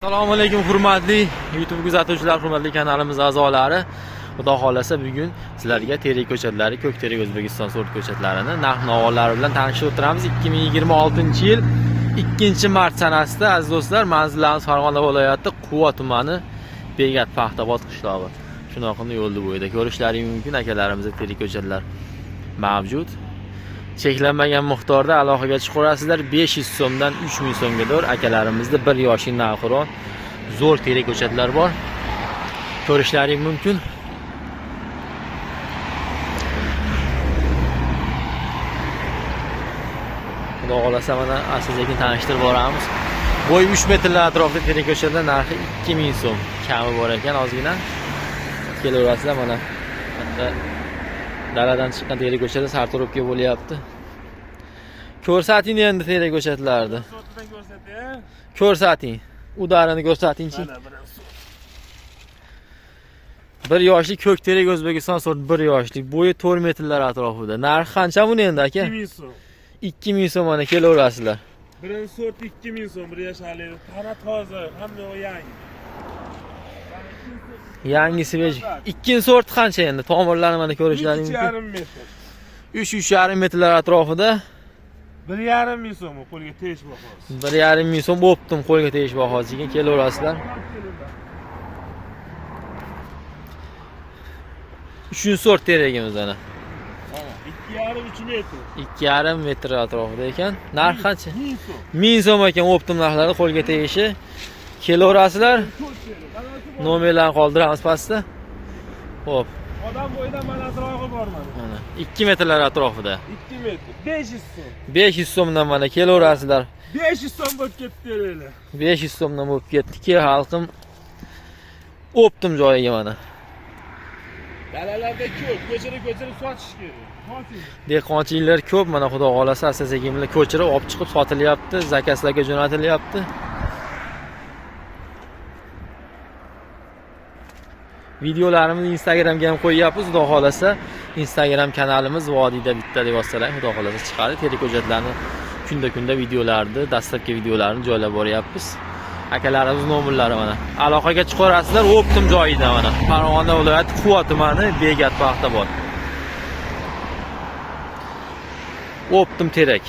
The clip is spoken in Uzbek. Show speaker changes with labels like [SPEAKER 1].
[SPEAKER 1] Assalomu alaykum hurmatli YouTube kuzatuvchilar, hurmatli kanalimiz a'zolari. Xudo xolasa bugun sizlarga terik ko'chatlari, ko'k terik O'zbekiston sort ko'chatlarini narx-navolari bilan tanishib o'tiramiz. 2026-yil 2-mart sanasida aziz do'stlar, manzillarimiz Farg'ona viloyati Quva tumani Begat Paxtabod qishlog'i. Shunaqa yo'lni bo'yida ko'rishlaring mumkin akalarimizda terik ko'chatlar mavjud. Cheklanmagan miqdorda aloqaga chiqaverasizlar. 500 so'mdan 3000 so'mga akalarimizda 1 yoshli navqiron zo'r terak ko'chatlar bor. Ko'rishlaring mumkin. Xudo xolasa mana asta-sekin tanishtirib boramiz. Bo'yi 3 metrlar atrofida terak ko'chatlar narxi 2000 so'm. Kami bor ekan ozgina. Kelaverasizlar mana. Bitta daladan chiqqan terak ko'chatlar sartaroshga bo'lyapti. Ko'rsating endi terak ko'chatlarni.
[SPEAKER 2] Sortidan ko'rsatay.
[SPEAKER 1] Ko'rsating. Udarini ko'rsatingchi.
[SPEAKER 2] Mana birinchi sort.
[SPEAKER 1] 1 yoshli ko'k terak O'zbekiston sort 1 yoshli. Bo'yi 4 metrlar atrofida. Narxi qancha buni endi aka?
[SPEAKER 2] 2000 so'm.
[SPEAKER 1] 2000 so'm mana kelaverasizlar.
[SPEAKER 2] Birinchi sort 2000 so'm, bir yoshli. Tana toza, hamma yo'q yangi.
[SPEAKER 1] Yangi sveji. Ikkinchi sort qancha endi? Tomirlarni mana ko'rishlaring mumkin.
[SPEAKER 2] 3,5 metr.
[SPEAKER 1] 3-3,5 metrlar atrofida.
[SPEAKER 2] 1,5 ming so'm qo'lga tegish bahosi.
[SPEAKER 1] 1,5 ming so'm bo'ptim qo'lga tegish bahosiga kelaverasizlar. Uchinchi sort teragimiz ana.
[SPEAKER 2] Mana 2,5-3 metr.
[SPEAKER 1] 2,5 metr atrofida ekan. Narxi qancha?
[SPEAKER 2] 1000 so'm.
[SPEAKER 1] 1000 so'm ekan optim narxlari qo'lga tegishi. Kelaverasizlar.
[SPEAKER 2] Ko'p terak. Mana shu
[SPEAKER 1] Nomerlarni qoldiramiz pastda. Xo'p,
[SPEAKER 2] odam bo'yidan balandrog'i bor mana.
[SPEAKER 1] mana 2 metrlar atrofida.
[SPEAKER 2] 2 metr. 500 so'm.
[SPEAKER 1] 500 so'mdan mana kelaverasizlar.
[SPEAKER 2] 500 so'm bo'lib ketdi teraklar.
[SPEAKER 1] 500 so'mdan bo'lib ketdi. Kel xalqim optim joyiga mana.
[SPEAKER 2] Dalalarda ko'p, ko'chirib-ko'chirib sotish kerak. Soting.
[SPEAKER 1] Dehqonchiliklar ko'p mana xudo xolasa asta-sekin bilan ko'chirib olib chiqib sotilyapti, zakazlarga jo'natilyapti. Videolarimizni Instagramga ham qo'yyapmiz, xudo xolasa. Instagram kanalimiz Vodiyda bitta deb yozsalar, xudo xolasa chiqadi. Terik ko'chatlarni kunda-kunda videolarni, dastlabki videolarni joylab boryapmiz. Akalarimiz nomerlari mana. Aloqaga chiqaverasizlar, optim joyida mana. Farg'ona viloyati Quva tumani, Begat Paxtabod. Optim terak.